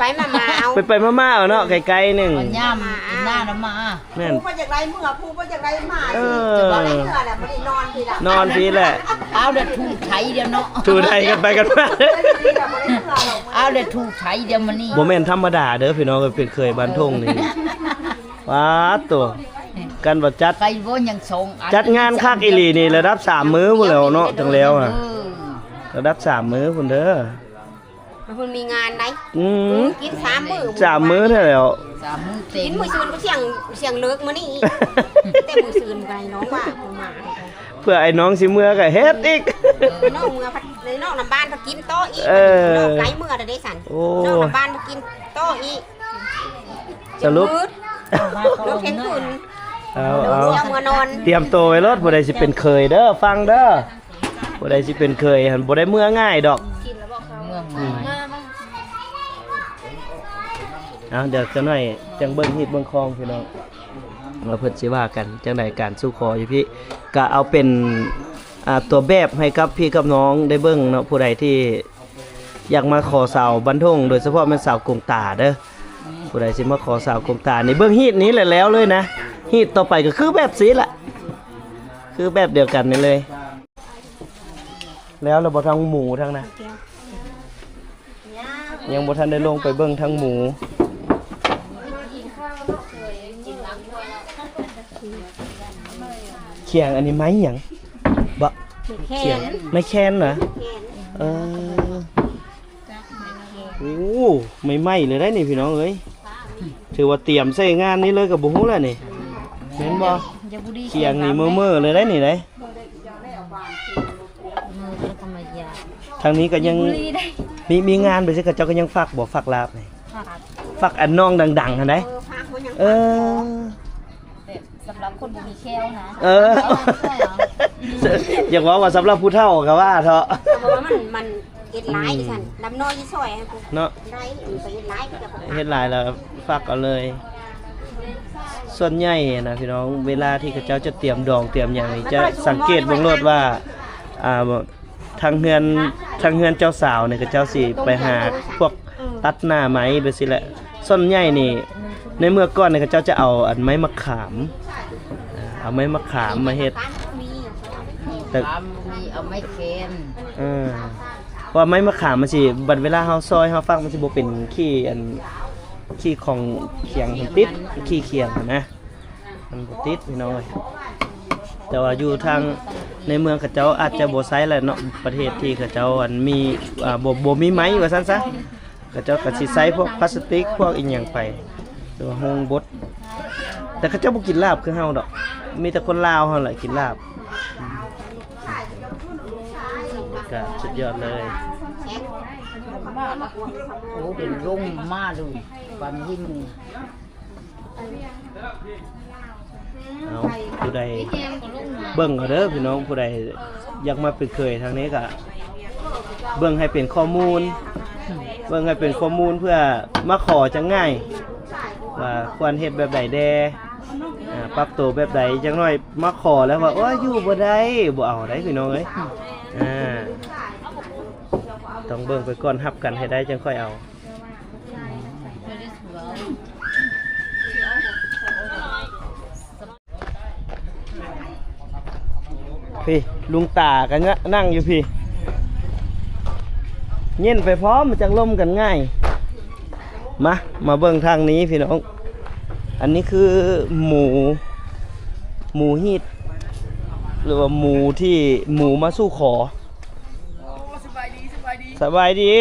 ໄປໆມາໆເອົາ ໄປໆມາໆເອົາເນາະ ໃກ້ໆໜຶ່ງ ຍາມກິນໜ້ານຳມາ. ແມ່ນ ຜູ້ບໍ່ຢາກໄດ້ເມືອ ຜູ້ບໍ່ຢາກໄດ້ມາ ເອີ ຊິບໍ່ໄດ້ເມືອແຫຼະ ບໍ່ໄດ້ນອນພີ້ລະ ນອນພີ້ແຫຼະ. ເອົາແລ້ວຖູໄຖດຽວເນາະ ຖູໄຖກັນໄປກັນມາ ເອົາແລ້ວຖູໄຖດຽວມື້ນີ້. ບໍ່ແມ່ນທຳມະດາເດີພີ່ນ້ອງເອີຍ ເປັນເຂີຍບ້ານທົ່ງນີ້ ປາດໂຕ ກັນວ່າຈັດ ໄປບໍ່ຍັງສອງອັນ ຈັດງານຄັກອີ່ຫຼີນີ້ ລະດັບສາມມື້ພຸ້ນແຫຼ້ວເນາະ ຈັ່ງແລ້ວນະ ເອີ ລະດັບສາມມື້ພຸ້ນເດີ. ມັນເພິ່ນມີງານໄດ໋ ອືມ ກິນສາມມື້ ສາມມື້ແທ້ແລ້ວ ສາມມື້ເຕັມ ກິນມື້ຊືນກໍທ່ຽງ ທ່ຽງເລີກມື້ນີ້ອີກ ແຕ່ມື້ຊືນກໍໃຫ້ນ້ອງວ່າເພິ່ນມາ ເພື່ອໄອ້ນ້ອງຊິເມືອກໍເຮັດອີກ ເອີ ນ້ອງເມືອພັດ ນ້ອງນຳບ້ານພັດກິນຕໍ່ອີກ ເອີ ນ້ອງໄກເມືອແລ້ວເດ້ຊັ້ນ ໂອ້ ນ້ອງນຳບ້ານພັດກິນຕໍ່ອີກ ສະຫຼຸບ ນ້ອງທ່ຽງຄືນ ເອົາ ເອົາ ເມືອນອນ ຕຽມໂຕໄວ້ໂລດ ຜູ້ໃດຊິເປັນເຂີຍເດີ ຟັງເດີ. ຜູ້ໃດຊິເປັນເຂີຍຫັ້ນບໍ່ໄດ້ເມືອງ່າຍດອກ ເມືອງ່າຍ ເອົາ ດຽວຈັກໜ້ອຍຈັ່ງເບິ່ງຮີດເບິ່ງຄອງພີ່ນ້ອງ ວ່າເພິ່ນຊິວ່າກັນຈັ່ງໃດ ການສູ່ຂໍຢູ່ພີ້ ກະເອົາເປັນ ອ່າ ຕົວແບບໃຫ້ກັບພີ່ກັບນ້ອງໄດ້ເບິ່ງເນາະ ຜູ້ໃດທີ່ ຢາກມາຂໍສາວບ້ານທົ່ງ ໂດຍສະເພາະແມ່ນສາວກົງຕາເດີ. ຜູ້ໃດຊິມາຂໍສາວກົມຕານີ້ ເບິ່ງຮີດນີ້ແຫຼະແລ້ວເລີຍນະ. ຮີດຕໍ່ໄປກໍຄືແບບຊີ້ລະ ຄືແບບດຽວກັນນີ້ເລີຍ. ແລ້ວລະບໍ່ ທັງໝູທັງນະ ຍັງບໍ່ທັນໄດ້ລົງໄປເບິ່ງທັງໝູ. ຂຽງອັນນີ້ໄມ້ຫຍັງ? ບໍ່ ໄມ້ແຄນ ຂຽງ ໄມ້ແຄນນະ. ເອີ ໂອ້ ໃໝ່ໆເລີຍໄດ໋ນີ້ພີ່ນ້ອງເອີຍ. ຖືວ່າຕຽມໃຊ້ງານນີ້ເລີຍກໍບໍ່ຮູ້ແຫຼະນີ້ ແມ່ນບໍ່? ຂຽງນີ້ເມີ່ໆເລີຍໄດ໋ນີ້ໄດ໋. ທາງນີ້ກໍຍັງມີ ມີງານໄປຊິ ເຂົາເຈົ້າກໍຍັງຝາກບໍ່ ຝາກລາບນີ້ ຝາກອັນນ້ອງດັງໆຫັ້ນໄດ໋. ເອີ ສຳລັບຄົນບໍ່ມີແຂ້ວນະ. ເອີ ຢາກເວົ້າວ່າສຳລັບຜູ້ເຖົ້າກໍວ່າເຖາະ ເພາະວ່າມັນ ມັນເຮັດຫຼາຍຊັ້ນ ດຳນ້ອຍຊິຊ່ອຍໃຫ້ຜູ້ເນາະ ໄດ້ໄປເຮັດຫຼາຍ ເຮັດຫຼາຍແລ້ວຝາກເອົາເລີຍ. ສ່ວນໃຫຍ່ນະພີ່ນ້ອງ ເວລາທີ່ເຂົາເຈົ້າຈະຕຽມດອງຕຽມຫຍັງນີ້ ຈະສັງເກດເບິ່ງໂລດວ່າ ອ່າ ທາງເຮືອນ ທາງເຮືອນເຈົ້າສາວນີ້ ເຂົາເຈົ້າຊິໄປຫາພວກຕັດໜ້າໄມ້ແບບຊີ້ແຫຼະ. ສ່ວນໃຫຍ່ນີ້ ໃນເມື່ອກ່ອນນີ້ ເຂົາເຈົ້າຈະເອົາອັນໄມ້ມະຂາມ ເອົາໄມ້ມະຂາມມາເຮັດ ແຕ່ ມີ ເອົາໄມ້ແຄນ ເອີ ເພາະວ່າໄມ້ມະຂາມມັນຊິ ບັດເວລາເຮົາຊອຍເຮົາຟັກ ມັນຊິບໍ່ເປັນຂີ້ອັນ ຂີ້ຂອງຂຽງຫັ້ນຕິດ ຂີ້ຂຽງຫັ້ນນະ ມັນບໍ່ຕິດພີ່ນ້ອງເອີຍ. ແຕ່ວ່າຢູ່ທາງໃນເມືອງເຂົາເຈົ້າອາດຈະບໍ່ໃຊ້ແຫຼະເນາະ ປະເທດທີ່ເຂົາເຈົ້າອັນມີ ອ່າ ບໍ່ ບໍ່ມີໄມ້ວ່າຊັ້ນຊະ ເຂົາເຈົ້າກໍຊິໃຊ້ພວກພລາສຕິກພວກອີ່ຫຍັງໄປ ຫຼືວ່າໂຮງບົດ. ແຕ່ເຂົາເຈົ້າບໍ່ກິນລາບຄືເຮົາດອກ ມີແຕ່ຄົນລາວເຮົາແຫຼະກິນລາບ. ກໍສຸດຍອດເລີຍ ໂອ້ ເປັນລົງມາເລີຍ ຄວາມຫິມ. ເອົາ ຜູ້ໃດເບິ່ງເອົາເດີພີ່ນ້ອງ ຜູ້ໃດຢາກມາເປັນເຂີຍທາງນີ້ກະເບິ່ງໃຫ້ເປັນຂໍ້ມູນ ເບິ່ງໃຫ້ເປັນຂໍ້ມູນເພື່ອມາຂໍຈັ່ງງ່າຍ ວ່າຄວນເຮັດແບບໃດແດ່ ອ່າ ປັບໂຕແບບໃດ ຢ່າງໜ້ອຍມາຂໍແລ້ວວ່າ ໂອ້ຍ ຢູ່ບໍ່ໄດ້ ບໍ່ເອົາໄດ໋ພີ່ນ້ອງເອີຍ ອ່າ ຕ້ອງເບິ່ງໄປກ່ອນ ຮັບກັນໃຫ້ໄດ້ຈັ່ງຄ່ອຍເອົາ. ພີ້ ລຸງຕາກໍນະ ນັ່ງຢູ່ພີ້ ເຢັນໄປພ້ອມ ມັນຈັ່ງລົມກັນງ່າຍ. ມາ ມາເບິ່ງທາງນີ້ພີ່ນ້ອງ ອັນນີ້ຄືໝູ ໝູຮີດ ຫຼືວ່າໝູທີ່ ໝູມາສູ່ຂໍ. ສະບາຍດີ ສະບາຍດີ ສະບາຍດີ.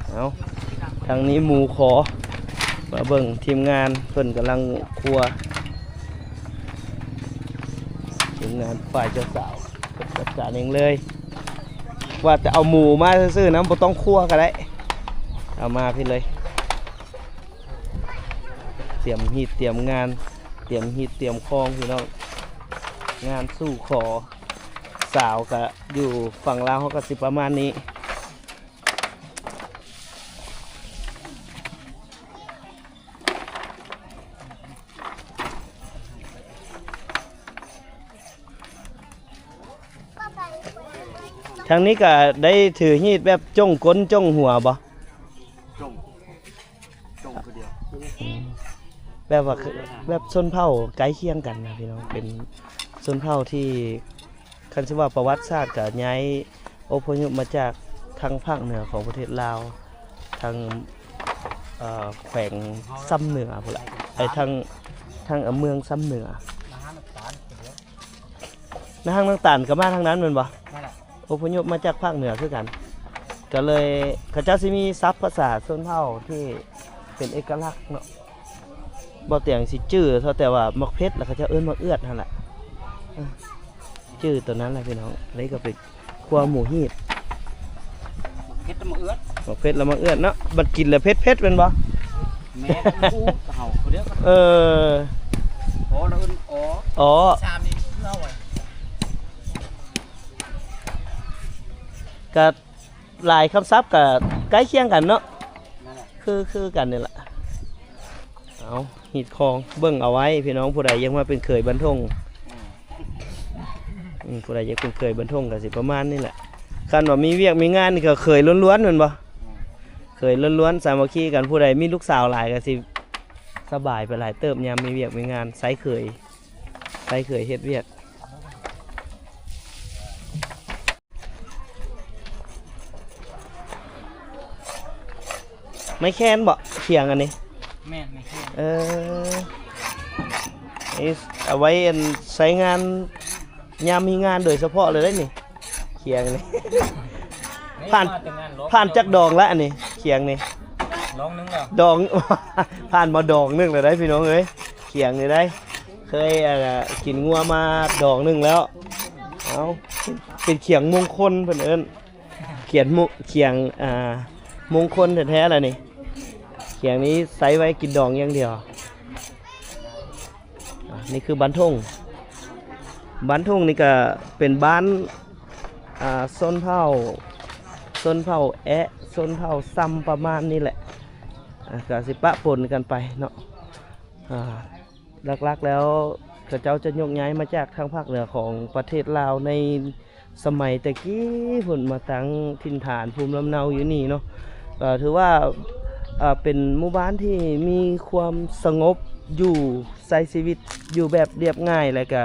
ເອົາ ທາງນີ້ໝູຂໍ ມາເບິ່ງທີມງານເພິ່ນກຳລັງຄົວ ທີມງານຝ່າຍເຈົ້າສາວເພິ່ນຈັດການເອງເລີຍ ວ່າແຕ່ເອົາໝູມາຊື່ໆນະ ບໍ່ຕ້ອງຄົວກໍໄດ້ ເອົາມາພີ້ເລີຍ ຕຽມຮີດຕຽມງານ ຕຽມຮີດຕຽມຄອງພີ່ນ້ອງ ງານສູ່ຂໍ ສາວກະຢູ່ຝັ່ງລາວເຮົາກະຊິປະມານນີ້. ທາງນີ້ກະໄດ້ຖືຮີດແບບຈົ່ງກົ້ນຈົ່ງຫົວບໍ່? ຈົ່ງ ຈົ່ງຄືດຽວ ອືມ ແບບວ່າ ແບບຊົນເຜົ່າໃກ້ຄຽງກັນນະພີ່ນ້ອງ ເປັນຊົນເຜົ່າທີ່ ຄັນຊິວ່າປະຫວັດສາດກະຍ້າຍອົບພະຍົບມາຈາກທາງພາກເໜືອຂອງປະເທດລາວ ທາງ ເອີ ແຂວງຊຳເໜືອພຸ້ນລະ ໄອ້ທາງ ທາງເມືອງຊຳເໜືອ. ນາຮັກນ້ຳຕານກໍມາທາງນັ້ນແມ່ນບໍ່? ແມ່ນແຫຼະ ອົບພະຍົບມາຈາກພາກເໜືອຄືກັນ ກໍເລີຍເຂົາເຈົ້າຊິມີສັບພາສາຊົນເຜົ່າທີ່ເປັນເອກະລັກເນາະ. ບໍ່ຕຽງຊິຈື່ເທົ່າ ແຕ່ວ່າໝາກເຜັດລະເຂົາເຈົ້າເອີ້ນໝາກເອືອດຫັ້ນລະ ເອີ ຈື່ຕົວນັ້ນລະພີ່ນ້ອງ. ອັນນີ້ກໍເປັນຂົ້ວໝູຮີດ ໝາກເຜັດລະໝາກເອືອດ ໝາກເຜັດລະໝາກເອືອດເນາະ. ບັດກິນລະເຜັດໆແມ່ນບໍ່? ແມ່ນ ເຮົາເດີ ເອີ ອໍ ລະເອີ້ນອໍ ອໍ ກະ ຫຼາຍຄຳສັບກະໃກ້ຄຽງກັນເນາະ ຄື ຄືກັນນີ້ລະ. ເອົາ ຮີດຄອງ ເບິ່ງເອົາໄວ້ພີ່ນ້ອງ ຜູ້ໃດຢາກມາເປັນເຂີຍບ້ານທົ່ງ ອືມ ຜູ້ໃດຢາກເປັນເຂີຍບ້ານທົ່ງກະຊິປະມານນີ້ແຫຼະ. ຄັນວ່າມີວຽກມີງານນີ້ກະເຂີຍລ້ວນໆແມ່ນບໍ່? ອືມ ເຄີຍລ້ວນໆ ສາມັກຄີກັນ. ຜູ້ໃດມີລູກສາວຫຼາຍກໍຊິສະບາຍໄປຫຼາຍເຕີບ ຍາມມີວຽກມີງານ. ໃຊ້ເຄີຍ ໃຊ້ເຄີຍເຮັດວຽກ. ໄມ້ແຄນບໍ? ຂຽງອັນນີ້. ແມ່ນ ໄມ້ແຄນ. ເອີ ເອົາໄວ້ອັນໃຊ້ງານ ຍາມມີງານໂດຍສະເພາະເລີຍເດ້ນີ້ ຂຽງນີ້. ຜ່ານ ຜ່ານຈັກດອງລະອັນນີ້ ຂຽງນີ້? ດອງໜຶ່ງແລ້ວ. ດອງ ຜ່ານມາດອງໜຶ່ງແລ້ວໄດ໋ພີ່ນ້ອງເອີຍ ຂຽງນີ້ໄດ໋. ເຄີຍ ອ່າ ກິນງົວມາດອງໜຶ່ງແລ້ວ. ເອົາ ເປັນຂຽງມົງຄົນເພິ່ນເອີ້ນ ຂຽງ ຂຽງ ອ່າ ມົງຄົນແທ້ໆລະນີ້. ຂຽງນີ້ໃຊ້ໄວ້ກິນດອງຢ່າງດຽວ. ອ່າ ນີ້ຄືບ້ານທົ່ງ. ບ້ານທົ່ງນີ້ກະເປັນບ້ານ ອ່າ ຊົນເຜົ່າ ຊົນເຜົ່າແອະ ຊົນເຜົ່າຊຳ ປະມານນີ້ແຫຼະ. ອ່າ ກະຊິປະປົນກັນໄປເນາະ. ອ່າ ຫຼັກໆແລ້ວ ເຂົາເຈົ້າຈະຍົກຍ້າຍມາຈາກທາງພາກເໜືອຂອງປະເທດລາວໃນ ສະໄໝແຕ່ກີ້ພຸ້ນມາຕັ້ງຖິ່ນຖານພູມລຳເນົາຢູ່ນີ້ເນາະ. ກໍຖືວ່າ ເປັນໝູ່ບ້ານທີ່ມີຄວາມສະຫງົບຢູ່ ໃຊ້ຊີວິດຢູ່ແບບລຽບງ່າຍ ແລະກະ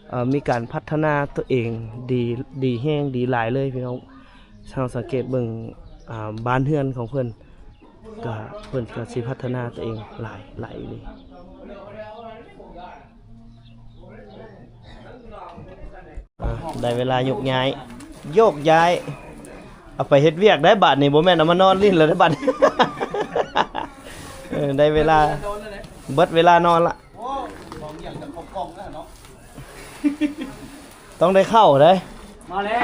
ເອີ ມີການພັດທະນາຕົວເອງດີ ດີແຮງ ດີຫຼາຍເລີຍພີ່ນ້ອງ. ເຮົາສັງເກດເບິ່ງ ອາ ບ້ານເຮືອນຂອງເພິ່ນ ກະເພິ່ນກະຊິພັດທະນາຕົວເອງຫຼາຍ ຫຼາຍອີ່ຫຼີ. ອ່າ ໄດ້ເວລາຍົກຍ້າຍ ໂຍກຍ້າຍ ເອົາໄປເຮັດວຽກໄດ້ບາດນີ້ ບໍ່ແມ່ນເອົາມານອນຫຼິ້ນແລ້ວໄດ້ບາດນີ້. ເອີ ໄດ້ເວລາ ເບິດເວລານອນລະ. ຕ້ອງໄດ້ເຂົ້າເດ້. ມາແລ້ວ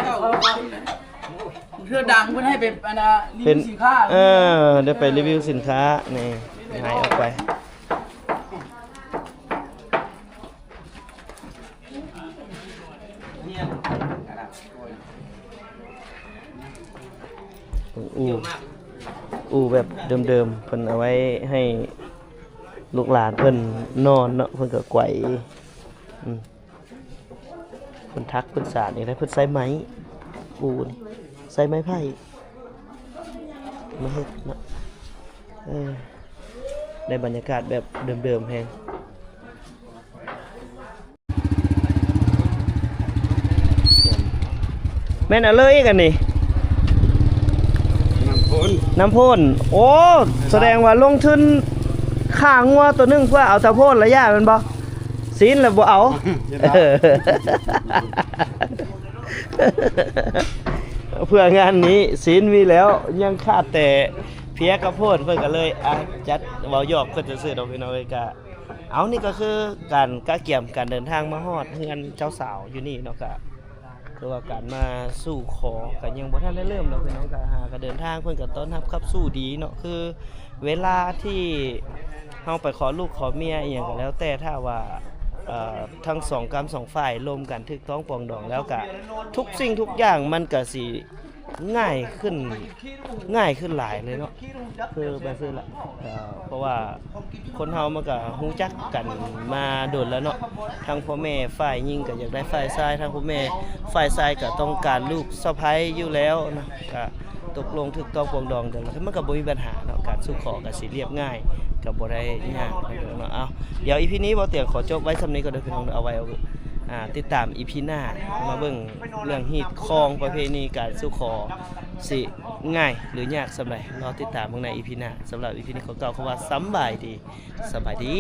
ເທື່ອດັງເພິ່ນໃຫ້ໄປ ອັນນ່າ ຣີວິວສິນຄ້າ. ເອີ ໄດ້ໄປຣີວິວສິນຄ້ານີ້ ຫາຍອອກໄປ. ອູ່ ອູ່ແບບເດີມໆ ເພິ່ນເອົາໄວ້ໃຫ້ລູກຫຼານເພິ່ນນອນເນາະ ເພິ່ນກໍໄກວ ອືມ ເພິ່ນຖັກເພິ່ນສານນີ້ແຫຼະ ເພິ່ນໃຊ້ໄມ້ ອູ່ນີ້ໃຊ້ໄມ້ໄຜ່ ມາເຮັດເນາະ. ເອີ ໄດ້ບັນຍາກາດແບບເດີມໆແຮງ. ແມ່ນອັນເລີອີກອັນນີ້ ນ້ຳໂພນ ນ້ຳໂພນ. ໂອ້ ສະແດງວ່າລົງທຶນຂ້າງົວໂຕໜຶ່ງເພື່ອເອົາຕາໂພນລະຢ່າແມ່ນບໍ່? ຊີ້ນລະບໍ່ເອົາ ເພື່ອງານນີ້ ຊີ້ນມີແລ້ວ ຍັງຂາດແຕ່ເພຍກັບໂພນ ເພິ່ນກໍເລີຍ ອ່ະ ຈັດ ເວົ້າຫຍອກເພິ່ນຊື່ໆດອກ ພີ່ນ້ອງເອີຍ. ກະ ເອົາ ນີ້ກໍຄືການກະກຽມການເດີນທາງມາຮອດເຮືອນເຈົ້າສາວຢູ່ນີ້ເນາະ. ກະຄືວ່າການມາສູ່ຂໍກໍຍັງບໍ່ທັນໄດ້ເລີ່ມດອກພີ່ນ້ອງ ກະຫາກະເດີນທາງ ເພິ່ນກໍຕ້ອນຮັບຂັບສູ້ດີເນາະ. ຄືເວລາທີ່ເຮົາໄປຂໍລູກຂໍເມຍອີ່ຫຍັງກໍແລ້ວແຕ່ ຖ້າວ່າ ເອີ ທັງສອງກ້ຳສອງຝ່າຍລົມກັນຖືກຕ້ອງປອງດອງແລ້ວ ກະທຸກສິ່ງທຸກຢ່າງມັນກະຊິ ງ່າຍຂຶ້ນ ງ່າຍຂຶ້ນຫຼາຍເລີຍເນາະ ຄືແບບຊີ້ລະ. ເອີ ເພາະວ່າຄົນເຮົາມັນກະຮູ້ຈັກກັນມາດົນແລ້ວເນາະ ທັງພໍ່ແມ່ຝ່າຍຍິງກະຢາກໄດ້ຝ່າຍຊາຍ ທັງພໍ່ແມ່ຝ່າຍຊາຍກະຕ້ອງການລູກສະໃພ້ຢູ່ແລ້ວນະ ກະຕົກລົງຖືກຕ້ອງປອງດອງກັນ ມັນກະບໍ່ມີບັນຫາເນາະ ການສູ່ຂໍກະຊິລຽບງ່າຍ ກະບໍ່ໄດ້ຍາກເນາະ. ເອົາ ດຽວອີພີນີ້ ບໍ່ຕຽງຂໍຈົບໄວ້ຊ່ຳນີ້ກ່ອນເດີພີ່ນ້ອງ ເອົາໄວ້ ອ່າ ຕິດຕາມອີພີໜ້າ ມາເບິ່ງເລື່ອງຮີດຄອງປະເພນີການສູ່ຂໍ ຊິງ່າຍຫຼືຍາກຊ່ຳໃດ ລໍຕິດຕາມເບິ່ງໃນອີພີໜ້າ. ສຳລັບອີພີນີ້ຂໍກ່າວຄຳວ່າສຳບາຍດີ ສະບາຍດີ.